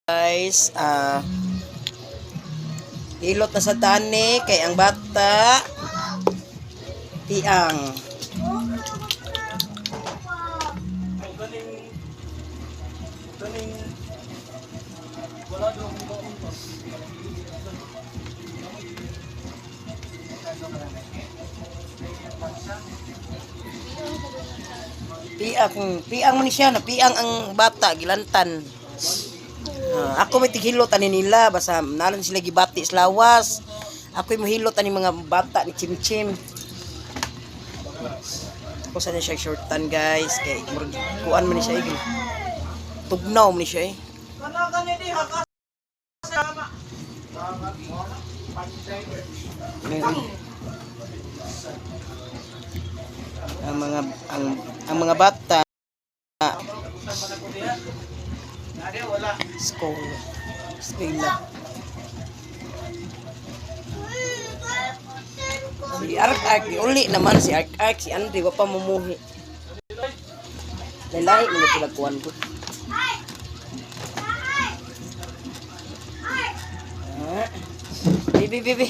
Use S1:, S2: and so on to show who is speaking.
S1: Guys, hilot na sa tani kay ang bata tiang. Piang, piang man ni siya, na piang ang bata gilantan. Ah, ako may tighilot ani nila basta nalan sila gibati sa lawas. Ako mohilot ani mga bata ni Chimchim. Ako sa na siya shortan, guys, kay murag kuan man ni siya eh. Tugnaw man ni siya eh. Ang mga bata school eskwela. Si Ark Ark, uli naman si Ark Ark, si Andre, wa pa mumuhi. Lalahi mo na sila kuwan ko. Ah. Bibi, bibi.